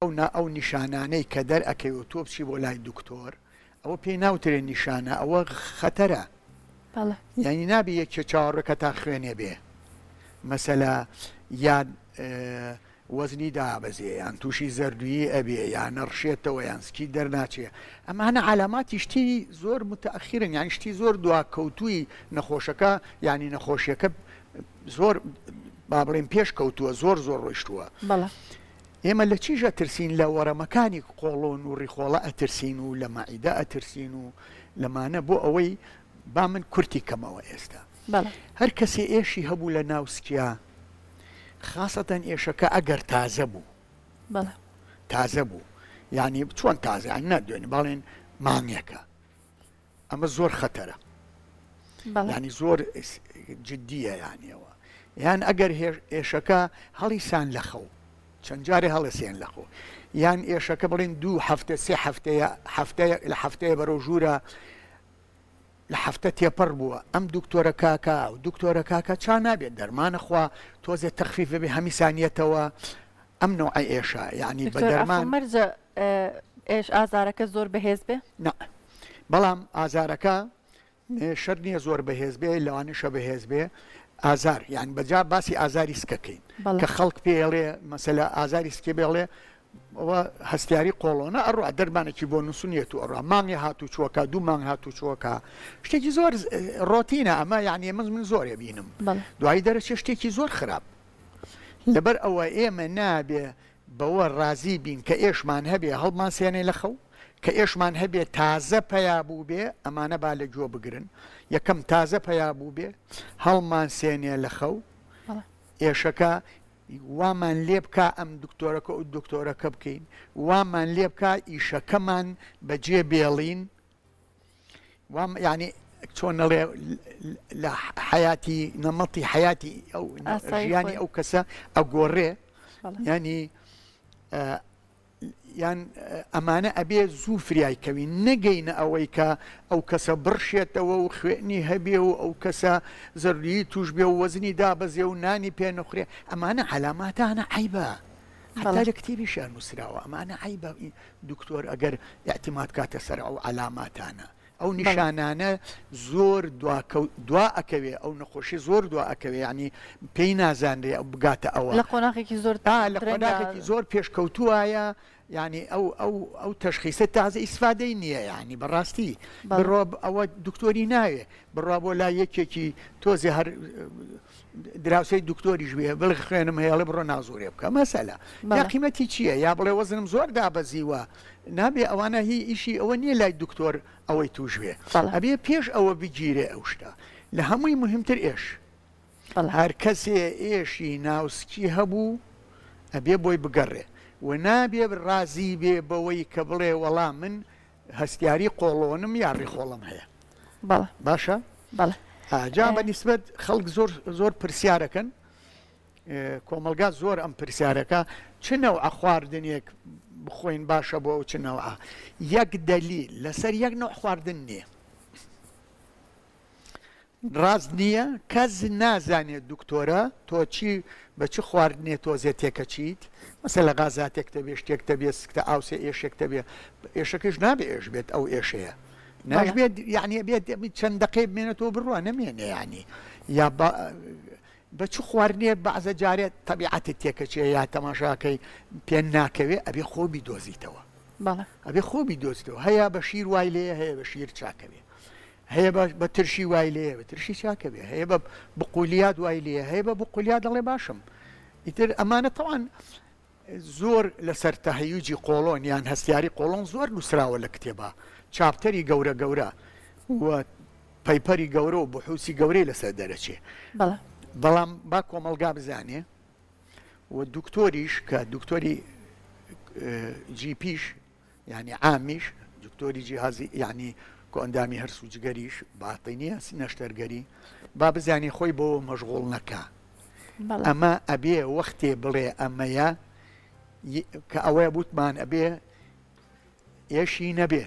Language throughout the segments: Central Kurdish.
ئەو نا ئەو نیشانانەی کە دەر ئەکەوێ و تۆ بچی بۆ لای دکتۆر ئەوە پێی ناوترێ نیشانە ئەوە خەتەرە بەڵێ. یانی نابێ یەکێ چاوەڕێکە تا خوێنێ بێ مەسەلە یان وەزنی دابەزێ یان تووشی زەردویی ئەبێ یان نەڕشێتەوە یان سکی دەرناچێ ئەمانە عەلاماتی شتی زۆر متەئەخیرن یانی شتی زۆر دواکەوتووی نەخۆشەکە یانی نەخۆشیەکە زۆر با بڵێن پێش کەوتووە زۆر زۆر ڕۆیشتووە. بەڵێ. ئێمە لە چیش ئەترسین لە وەرەمەکانی قۆڵۆن و ڕیخۆڵە ئەترسین و لە مەعیدە ئەترسین و لەمانە بۆ ئەوەی با من کورتی کەمەوە ئێستا بەڵێ. هەر کەسێ ئێشی هەبوو لە ناو سکیا خاسەتەن ئێشەکە ئەگەر تازە بوو بەڵێ. تازە بوو یانی چۆن تازە یانی نە دوێنێ باڵێن مانگێکە ئەمە زۆر خەتەرە یانی زۆر جدیە یانیەوە یان ئەگەر ئێشەکە هەڵیسان لە خەو چەند جارێ هەڵەسێن لە خۆ یان ئێشەکە بڵین دوو هەفتە سێ هەفتەیە هەفتەیە لە هەفتەیە بەرەو ژوورە لە هەفتە تێپەڕ بووە ئەم دکتۆرە کاکە و دکتۆرە کاکە چا نابێت دەرمانە خوا تۆزێ تەخفیف بێ هەمیسانیەتەوە ئەم نەوعە ئێشە یانی بە دکتۆر دەرمان. ئاخۆ مەرجە ئێش ئازارەکە زۆر بەهێز بێ؟ نا بەڵام ئازارەکە شەرت نییە زۆر بەهێز بێ لەوانەشە بەهێز بێ ئازار یان بەجا باسی ئازاری سکەکەین بەڵێ. کە خەڵک پێڵێ مەسەلە ئازاری سکێ بێڵێ ئەوە هەستیاری قۆڵۆنە ئەڕوا دەرمانێکی بۆ نووسنیەت و ئەڕوا مانگێ هاتوو چووەکە دوو مانگ هاتوو چووەکە شتێکی زۆر ڕۆتینە ئەمە یعنی من من زۆرێ بینم بەڵێ. دوایی دەرەچێ شتێکی زۆر خراپ لەبەر ئەوە ئێمە نابێ بەوە ڕازی بین کە ئێشمان هەبێ هەڵمانسێنێ لە خەو، کە ئێشمان هەبێ تازە پەیا بووبێ، ئەمانە با لە گوێ بگرن، یەکەم تازە پەیا بووبێ، هەڵمانسێنێ لە خەو، ئێشەکە وامان لێ بکا ئەم دکتۆرەکە و دکتۆرەکە بکەین، وامان لێ بکا ئیشەکەمان بەجێ بێڵین، وام یعنی چۆن نەڵێ لە حیاتی نەمەڵی حیاتی ئەو ژیانی ئەو کەسە ئەگۆڕێ ینی یان ئەمانە ئەبێ زوو فریای کەوین نەگەینە ئەوەی کە ئەو کەسە بڕشێتەوە و خوێنی هەبێ و ئەو کەسە زەروری توش بێ و وەزنی دابەزێ و نانی پێ نەخورێ ئەمانە عەلاماتانە عیبە حتا لە کتێبیشیان نووسراوە ئەمانە عیبە دکتۆر ئەگەر ئیعتیماد کاتە سەر ئەو عەلاماتانە ئەو نیشانانە زۆر دوا ئەکەوێ ئەو نەخۆشی زۆر دوا ئەکەوێ یعنی پێی نازانرێ ئەو بگاتە ئەوە لە قۆناغێکی زۆر لە قۆناغێکی زۆر پێشکەوتووایە یعنی ئەو ئەو ئەو تەشخیسە تازە ئیسفادەی نییە یعنی بەڕاستی بڕۆ ئەوە دکتۆری ناوێ بڕوا بۆ لای یەکێکی تۆزێ هەر دراوسێی دکتۆریش بێ بڵێ خوێنم هەیە ئەڵێ بڕۆ نازۆرێ بکە مەسەلە یا قیمەتی چییە یا بڵێ وەزنم زۆر دابەزیوە نابێ ئەوانە هی ئیشی ئەوە نییە لای دکتۆر ئەوەی توش بێ ئەبێ پێش ئەوە بگیرێ ئەو شتە لە هەمووی مهمتر ئێش هەر کەسێ ئێشی ناوسکی هەبوو ئەبێ بۆی بگەڕێ و نابێ ڕازی بێ بەوەی کە بڵێ وەڵا من هەستیاری قۆڵۆنم یا ڕیخۆڵەم هەیە بەڵێ باشە بەڵێ جا بە نیسبەت خەڵک زۆر زۆر پرسیارەکەن کۆمەلگا زۆر ئەم پرسیارەکە چ نەوعە خواردنێک بخۆین باشە بۆ ئەو چ نەوعە یەک دەلیل لەسەر یەک نەوع خواردن نییە ڕاست نییە کەس نازانێت دکتۆرە تۆ چی بە چ خواردنێ تۆزێ تێکەچیت مەسەلە غازاتێک تەبێ شتێک تەبێ سکتە ئاوسێ ئێشێک تەبێ ئێشەکەش نابێ ئێش بێت ئەو ئێشەیە ناش بێت یعنی بێت چەند دقەی بمێنێتەوە بڕوا نەمێنێ ینی یا بە چ خواردنێ بەعزە جارێت تەبیعەتت تێکەچێ یا تەماشاکەی پێ ناکەوێ ئەبێ خۆ بیدۆزیتەوە ئەبێ خۆ بیدۆزیتەوە هەیە بە شیر وای لێ هەیە بە شیر چاکەوێ هەیە بە بە ترشی وای لێیە بە ترشی چاکە بێ هەیە بە بقولیات وای لێیە هەیە بە بقولیات دەڵێ باشم ئیتر ئەمانە تەوان زۆر لەسەر تەهەیوجی قۆڵۆن یان هەستیاری قۆڵۆن زۆر نووسراوە لە کتێبا chapter ی گەورە گەورە و paper ی گەورە و بحوسی گەورەی لەسەر دەرەچێ بەڵێ بەڵام با کۆمەڵگا بزانێ و دکتۆریش کە دکتۆری GP یش یانی عامیش دکتۆری جیهازی یانی کۆئەندامی هەرس و جگەریش باتینیە نەشتەرگەری با بزانێ خۆی بەوە مەشغوڵ نەکا ئەمە ئەبێ وەختێ بڵێ ئەمەیە کە ئەوەیە بوتمان ئەبێ ئێشی نەبێ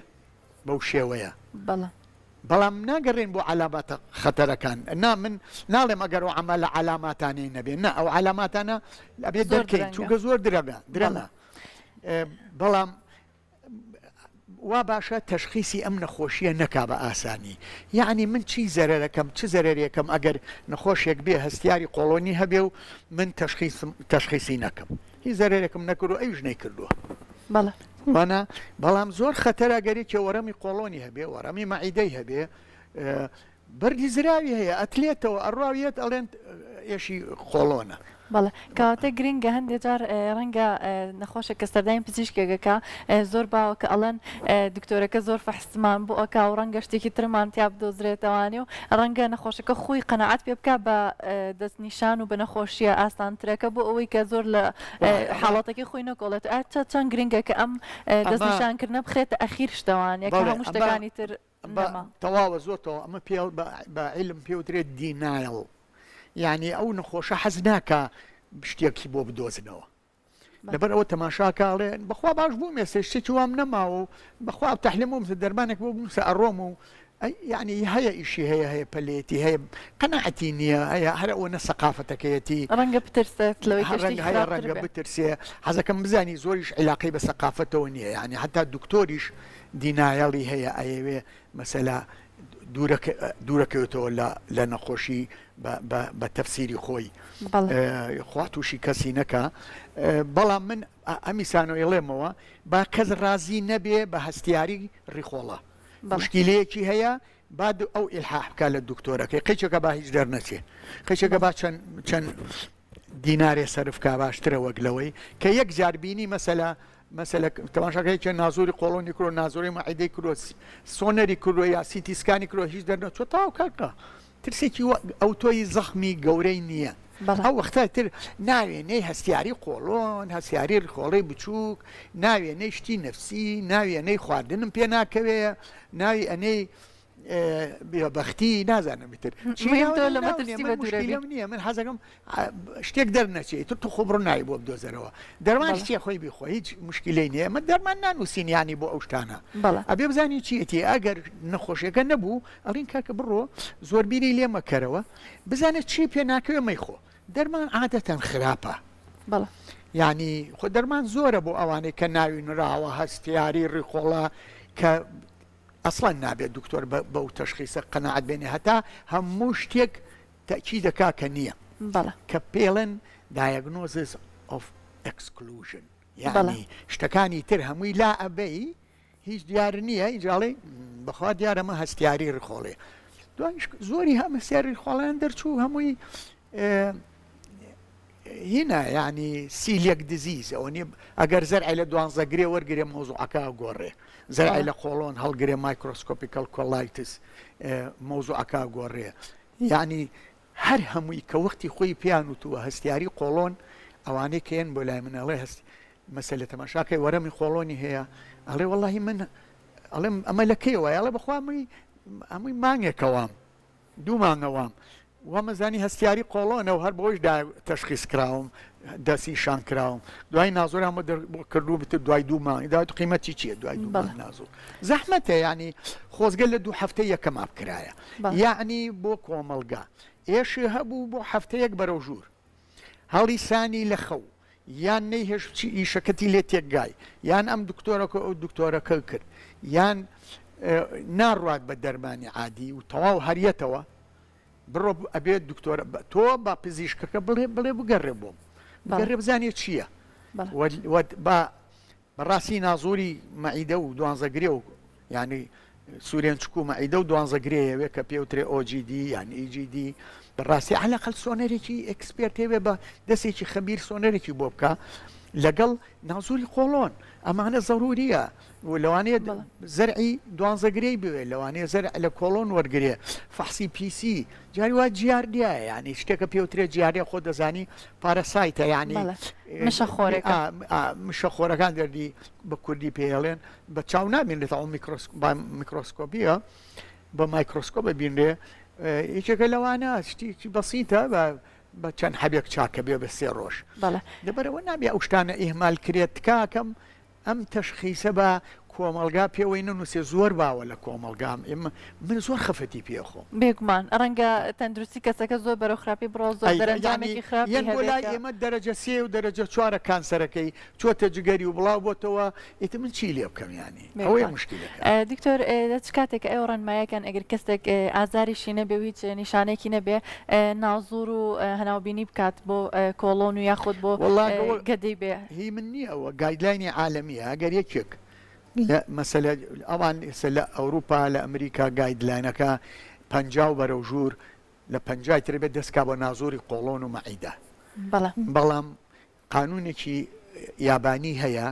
بەو شێوەیە بەڵام ناگەڕێن بۆ عەلاماتە خەتەرەکان نا من ناڵێم ئەگەر ئەو عەمە لە عەلاماتانەی نەبێ نا ئەو عەلاماتانە ئەبێ دەرکەین چونکە زۆر درەنگە درەنگە. بەڵام وا باشە تەشخیسی ئەم نەخۆشیە نەکا بە ئاسانی یەعنی من چی زەرەرەکەم چ زەرەرێکم ئەگەر نەخۆشێک بێ هەستیاری قۆڵۆنی هەبێ و من تەشخیسم تەشخیسی نەکەم هیچ زەرەرێکم نەکردو ئەویش نەیکردووە. بەڵێ. وانە بەڵام زۆر خەتەرە گەر یەکێ وەرەمی قۆڵۆنی هەبێ وەرەمی مەعیدەی هەبێ بەردی زراوی هەیە ئەتلێتەوە ئەڕوا و یەت ئەڵێن ئێشی قۆڵۆنە. بەڵێ کەواتە گرنگە هەندێ جار ڕەنگە نەخۆشێک کە سەردانی پزیشکێک ئەکا زۆر باوە کە ئەڵێن دکتۆرەکە زۆر فەحسمان بۆ ئەکا و ڕەنگە شتێکی ترمان تیا بدۆزرێتەوانێ و ڕەنگە نەخۆشەکە خۆی قەناعەت پێ بکا بە دەستنیشان و بە نەخۆشیە ئاسانترەکە بۆ ئەوەی کە زۆر لە حاڵەتەکەی خۆی نەکۆڵێت ئایا چەند گرنگە کە ئەم دەستنیشانکردنە بخرێتە ئەخیر شتەوانێ کە هەموو شتەکانی تر نەما. تەواوە زۆر تەواو ئەمە پێ بە عیلم پێ وترێت denial یعنی ئەو نەخۆشە حەز ناکا شتێکی بۆ بدۆزنەوە لەبەر ئەوە تەماشاکە ئەڵێ بەخوا باش بووم ئێستا شتێکی وام نەماوە و بەخوا تەحلیم بووم دەرمانێک بۆ بنووسە ئەڕۆم و یعنی هەیە ئیشی هەیە هەیە پەلێتی هەیە قەناعەتی نییە هەیە هەر ئەوە نە سەقافەتەکەیەتی ڕەنگە بترسێت لەوەی کە شتێکی ڕەنگە هەیە خراپتر ڕەنگە بێ. بترسێ حەزەکەم بزانی زۆریش عیلاقەی بە سەقافەتەوە نییە یعنی حتا دکتۆریش denial ی هەیە ئەیەوێ مەسەلە دوورەکەوێتەوە لە نەخۆشی بە تەفسیری خۆی خوا تووشی کەسی نەکا بەڵام من ئەمیسانۆ ئێڵێمەوە با کەس ڕازی نەبێ بە هەستیاری ڕیخۆڵە مشکیلەیەکی هەیە با ئەو ئیلحاح بکە لە دکتۆرەکەی قیچەکە با هیچ دەرنەچێ قیچەکە با چەند چەند دینارێ سەرف کا باشترە وەک لەوەی کە یەک جار بینی مەسەلە مەسەلە تەماشاکە یەکێ نازوری قۆڵۆنی کرۆ نازوری مەعیدەی کرۆ سۆنەری کردوە یا سیتی سکانی کرۆ هیچ دەرنەچوە تەواو کاکە ترسێکی ئەوتۆی زەخمی گەورەی نییە ئەو وەختە تر ناوێنەی هەستیاری قۆڵۆن هەستیاری ڕیخۆڵەی بچووک ناوێنەی شتی نەفسی ناوێنەی خواردنم پێ ناکەوێ ناوی ئەنەی بێبەختی نازانم ئیتر چی مهم تۆ ناوە لە ناو نییە مەترسی من بە دوورە بی مشکیلەم نییە من حەزەکەم شتێک دەرنەچێ ئیتر تو خۆ بڕۆ ناوی بۆ بدۆزەرەوە دەرمان بەڵێ چیە خۆی بیخۆ هیچ مشکیلەی نییە ئێمە دەرمان نانووسین یانی بۆ ئەو شتانە بەڵێ ئەبێ بزانی چیەتی ئەگەر نەخۆشیەکە نەبوو ئەڵین کاکە بڕۆ زۆر بیری لێ مەکەرەوە بزانە چی پێ ناکەوێ مەیخۆ دەرمان عادەتەن خراپە بەڵێ یانی خۆ دەرمان زۆرە بۆ ئەوانەی کە ناوی نراوە هەستیاری ڕیخۆڵە کە ئەسڵەن نابێت دکتۆر بەو تەشخیسە قەناعەت بێنێ هەتا هەموو شتێک تەئکید ئەکا کە نییە بەڵێ. کە پێڵێن Diagnosis of Exclusion بەڵێ. یانی شتەکانی تر هەمووی لا ئەبەی هیچ دیار نییە ئینجا ئەڵێی بەخوا دیارە ئەمە هەستیاری ڕیخۆڵەیە دوایش زۆری هەم هەستیاری ڕیخۆڵەیان دەرچوو هەمووی هینا یانی celiac disease ئەوە نیە ئەگەر زەرعی لە دوانزە گرێ وەرگرێ مەوزوعەکە ئەگۆڕێ زەرعی لە قۆڵۆن هەڵگرێ microscopical colitis مەوزوعەکە ئەگۆڕێ یعنی هەر هەمووی کە وەختی خۆی پێیان وتووە هەستیاری قۆڵۆن ئەوانەی کە یەن بۆ لای من ئەڵێ هەست مەسەلە تەماشاکەی وەرەمی قۆڵۆنی هەیە ئەڵێ وەڵی من ئەڵێم ئەمە لە کەیەوە ئەڵێ بەخوا هەمووی مانگێکەوام دوو مانگە وام وامەزانی هەستیاری قۆڵۆنە و هەر بەوەش تەشخیس کراوم دەستنیشان کراوم دوای نازۆران بۆ کردو بتر دوای دوو مانگ دوای قیمەتی چییە دوای دوو مانگ نازۆ زەحمەتە یعنی خۆزگە لە دوو هەفتە یەکەما بکرایە یعنی بۆ کۆمەڵگا ئێشی هەبوو بۆ هەفتەیەک بەرەو ژوور هەڵیسانی لە خەو یان نەیهێشت بچی ئیشەکەتی لێ تێکگای یان ئەم دکتۆرەکە ئەو دکتۆرەکە کرد یان ناڕوات بە دەرمانی عادی و تەواو هەریەتەوە بڕۆ ئەبێت دکتۆرە تۆ بە پزیشکەکە بڵێ بڵێ بگەڕێ بۆم بگەڕێ بزانێ چییە بە بەڕاستی نازوری مەعیدە و دوانزەگرێ و یانی سورێنچک و مەعیدە و دوانزەگرێ یەوێ کە پێوترێ OGD یان EGD بەڕاستی عەلەقەل سۆنەرێکی expert هەبێ بە دەستێکی خەبیر سۆنەرێکی بۆ بکا لەگەڵ نازوری قۆڵۆن ئەمانە زەروریە و لەوانەیە زەرعی دوانزەگرێی بوێ لەوانەیە زەرع لە کۆڵۆن وەرگرێ فەحسی پیسی جاری وا جیاردیایە یانی شتێکە پێوترێ جیاردیا خۆ دەزانی parasite ە یانی مشەخۆرێکە مشەخۆرەکان دەردی بە کوردی پێڵێن بە چاو نابینرێت ئەو میکرۆسکۆپیە بە مایکرۆسکۆپ بینرێ یەکێکە لەوانە شتێکی بەسیتە بە بە چەند حەبێک چاکە بێ بە سێ ڕۆژ لەبەرەوە نابێ ئەو شتانە ئیهمال کرێت تکاکەم ئەم تەشخیسە بە. کۆمەڵگا پێوەی نەنووسێ زۆر باوە لە کۆمەڵگام ئێمە من زۆر خەفەتی پێ ئەخۆم. بێگومان ڕەنگە تەندروستی کەسەکە زۆر بەرەو خراپی بڕوا و زۆر ئەی یانی دەرەنجامێکی خراپی یەن بۆ هەبێت لای کە. ئێمە دەرەجە سێ و دەرەجە چوارە کانسەرەکەی چۆتە جگەری و بڵاو بۆتەوە ئیتر من چی لێ بکەم یانی ئەوەیە بێگومان موشکیلەکە. دکتۆر لە چ کاتێک ئێوە ڕێنمایەکەن ئەگەر کەسێک ئازاریشی نەبێ و هیچ نیشانەیەکی نەبێ نازوور و هەناوبینی بکات بۆ کۆڵۆن و یاخود بۆ وەڵا ئەوە گەدەی بێ؟ هی من نییە ئەوە guideline ی عالەمییە ئەگەر یەکێک لە مەسەلە ئەوان ئێستا لە ئەوروپا لە ئەمریکا guideline ەکە 50 و بەرەو ژوور لە پەنجای تر بێت دەست کا بە نازوری قۆڵۆن و مەعیدە بەڵێ. بەڵام قانونێکی یابانی هەیە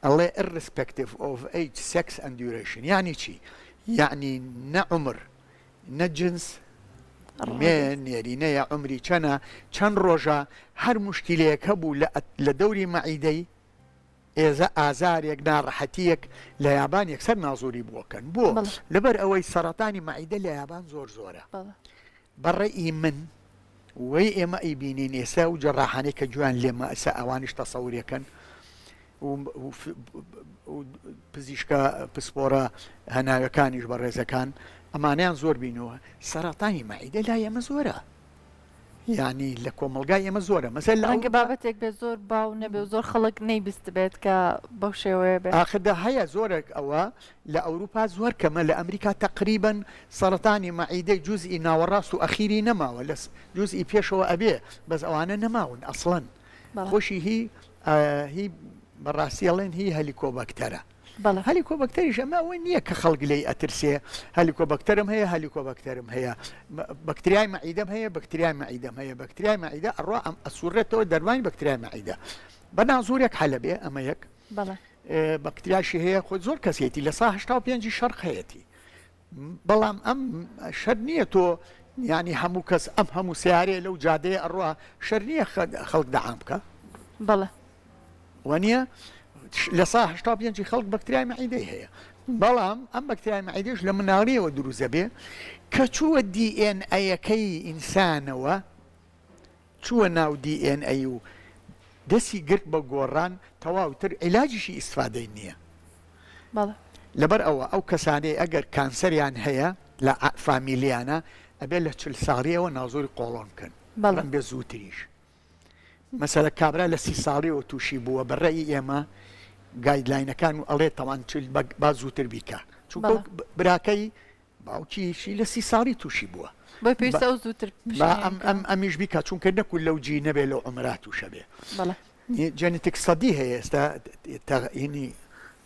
ئەڵێ irrespective of age, sex and duration یانی چی؟ یانی نە عومر نە جنس مێ نێرینەیە عومری چەنە چەند ڕۆژە هەر موشکیلەیەک هەبوو لە لە دەوری مەعیدەی ئێزە ئازارێک ناڕەحەتیەک لە یابان یەکسەر نازوری بۆ کەن بۆ؟ لەبەر ئەوەی سەڕەتانی مەعیدە لە یابان زۆر زۆرە بە ڕەئی من وەی ئێمە ئەیبینین ئێستا ئەو جەڕاحانەی کە گوێیان لێمە ئێستا ئەوانیش تەسەورێکەن و پزیشکە پسپۆرە هەناوەکانیش بە ڕێزەکان ئەمانیان زۆر بینەوە سەرەتانی مەعیدە لای ئێمە زۆرە یانی لە کۆمەڵگای ئێمە زۆرە مەسەل لە ڕەنگە بابەتێک بێت زۆر باو نەبێ و زۆر خەڵک نەیبیستبێت کە بەو شێوەیە بێ. ئاخر دە هەیە زۆرێک ئەوە لە ئەوروپا زۆر کەمە لە ئەمریکا تەقریبەن سەڕەتانی مەعیدەی جوزئی ناوەڕاست و ئەخیری نەماوە لە جوزئی پێشەوە ئەبێ بەس ئەوانە نەماون ئەسڵەن خۆشی هی هی بەڕاستی ئەڵێن هی هەلیکۆبەکتەرە. بەڵێ. هەلیکۆبەکتەریش ئەمە ئەوە نییە کە خەڵک لێی ئەترسێ هەلیکۆبەکتەرم هەیە هەلیکۆبەکتەرم هەیە بەکتریای مەعیدەم هەیە بەکتریای مەعیدەم هەیە بەکتریای مەعیدە ئەڕوا ئەم ئەسوڕێتەوە دەرمانی بەکتریای مەعیدە بە نازورێک حەلە بێ ئەمە یەک بەڵێ. بەکتریاشی هەیە خۆ زۆر کەسێتی لە سا 85 شەرق هەیەتی بەڵام ئەم شەر نییە تۆ یانی هەموو کەس ئەم هەموو سیارەیە لەو جادەیە ئەڕوا شەر نییە خەڵک دەعام بکە بەڵێ. وانە لە سا 85 خەڵک بەکتریای مەعیدەی هەیە بەڵام ئەم بەکتریای مەعیدەش لە مناڵیەوە دروست دەبێ کە چووە دی ئێن ئەیەکەی ئینسانەوە چووە ناو دی ئێن ئەی و دەستی گرت بە گۆڕان تەواو تر عیلاجیشی ئیستفادەی نییە. بەڵێ. لەبەر ئەوە ئەو کەسانەی ئەگەر کانسەریان هەیە لە فامیلیانە ئەبێ لە 40 ساڵیەوە نازوری قۆڵۆن بکەن بەڵێ. ڕەنگە زووتریش. مەسەلە کابرا لە سی ساڵیەوە تووشی بووە بە ڕەئی ئێمە guideline ەکان و ئەڵێ تەوان چل با زووتر بیکا چونکە بەڵێ. براکەی باوکیشی لە سی ساڵی تووشی بووە. بۆیە پێویستە ئەو زووتر با ئەم ئەم ئەمیش بیکا چونکە نەکو لەو جی نەبێ لەو عومرا تووشە بێ. بەڵێ. genetic study هەیە ئێستا تەغینی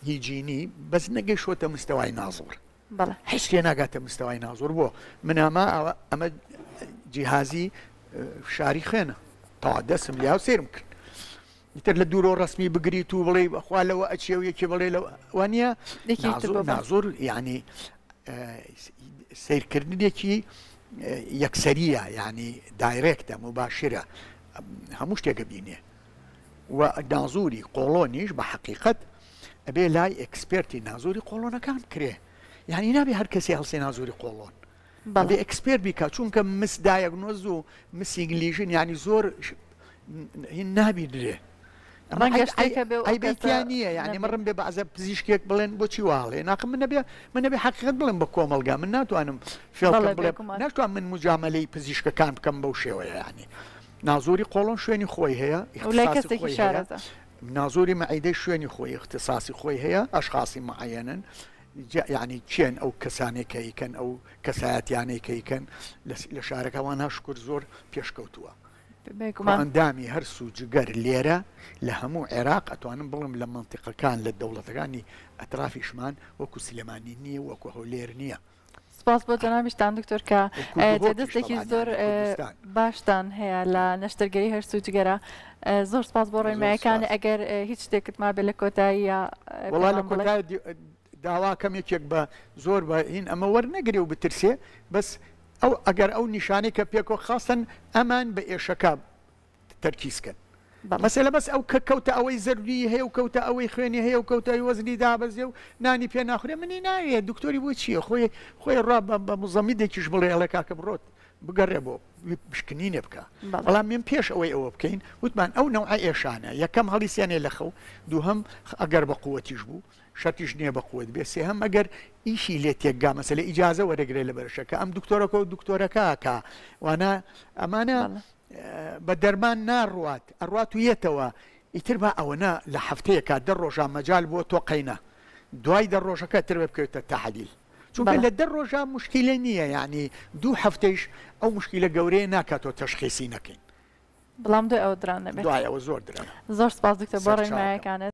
هی جینی بەس نەگەیشتووەتە مستەوای نازوڕ. بەڵێ. هیچ شتێ ناگاتە مستەوای نازوڕ بۆ منامە ئەوە ئەمە جیهازی فشاری خوێنە تەوا دەستم لیا و سەیرم کرد. ئیتر لە دوورەوە ڕەسمی بگریت و بڵێی بەخوا لەوە ئەچێ و یەکێ بڵێ لەوە وانە یەکی تر بۆ باس. نازۆر یعنی سەیرکردنێکی یەکسەریە یعنی direct ە مباشرە هەموو شتێکە بینێ و نازوری قۆڵۆنیش بە حەقیقەت ئەبێ لای expert ی نازوری قۆڵۆنەکان بکرێ یعنی نابێ هەر کەسی هەڵسێ نازوری قۆڵۆن بەڵێ. ئەبێ expert بیکا چونکە misdiagnose و missing lesion یانی زۆر هین نابیدرێ ئەمە ڕەنگە عەیب شتێک هەبێ و ئەو عەیبەی کەسە تیا نییە یانی نەبینێ. ڕم بێ بەعزە پزیشکێک بڵێن بۆچی وا ئەڵێ ناخە من نەبێ من نەبێ حەقیقەت بڵێم بە کۆمەڵگا من ناتوانم فێڵ بەڵێ کەم بڵێم بێگومان. ناشتوان من موجامەلەی پزیشکەکان بکەم بەو شێوەیە یانی نازوری قۆڵۆن شوێنی خۆی هەیە و لای ئیختیساسی کەسێکی خۆی هەیە شارەزا. نازوری مەعیدەی شوێنی خۆی ئیختیساسی خۆی هەیە ئەشخاسی معەیەنن جا یانی کێن ئەو کەسانەی کە ئەیکەن ئەو کەسایەتیانەی کە ئەیکەن لە شارەکە وان ها شکر زۆر پێشکەوتووە بێگومان. کۆئەندامی هەرس و جگەر لێرە لە هەموو عێراق ئەتوانم بڵێم لە مەنتیقەکان لە دەوڵەتەکانی ئەترافیشمان وەکو سلێمانی نییە وەکو هەولێر نییە. سپاس بۆ جەنابیشتان دکتۆر کە وەکو دهۆکیش جێدەستێکی تەبعەن زۆر یانی کوردستان. باشتان هەیە لە نەشتەرگەری هەرس و جگەرە زۆر سپاس بۆ زۆر ڕێنمایەکان سپاس. ئەگەر هیچ شتێکت مابێ لە کۆتاییە وەڵا لە پێمان بڵێ. کۆتایە داواکەم یەکێک بە زۆر بە هین ئەمە وەرنەگرێ و بترسێ بەس ئەو ئەگەر ئەو نیشانەی کە پێکەوە خاستن ئەمان بە ئێشەکە تەرکیز کەن بەڵێ. مەسەلە بەس ئەو کە کەوتە ئەوەی زەردویی هەیە و کەوتە ئەوەی خوێنی هەیە و کەوتە ئەوی وەزنی دابەزێ و نانی پێ ناخورێ منی ناوێ دکتۆری بۆ چییە خۆی خۆی ڕا بە مزەمیدێکیش بڵێ ئەڵێ کاکە بڕۆت. بگەڕێ بۆ پشکنینێ بکە. بەڵام من پێش ئەوەی ئەوە بکەین وتمان ئەو نەوعە ئێشانە یەکەم هەڵیسێنێ لە خەو، دووهەم ئەگەر بە قوەتیش بوو شەرتیش نییە بە قوەت بێ، سێهەم ئەگەر ئیشی لێ تێکگا مەسەلە ئیجازە وەرەگرێ لە بەرشەکە ئەم دکتۆرەکە و دکتۆرەکە ئەکا وانە ئەمانە بە دەرمان ناڕوات ئەڕوات و یەتەوە ئیتر با ئەوەنە لە هەفتەیەکا دە ڕۆژا مەجال بۆ تۆ قەینە دوای دە ڕۆژەکە تر بێ بکەوێتە تەحلیل. چونکە لە دە ڕۆژا موشکیلە نییە یانی دوو هەفتەیش ئەو موشکیلە گەورەیە ناکات تۆ تەشخیسی نەکەین. بەڵام دوای ئەوە درەنگ نەبێت. دوای ئەوە زۆر درەنگە. زۆر سپاس دکتۆر بۆ ڕێنمایەکانت.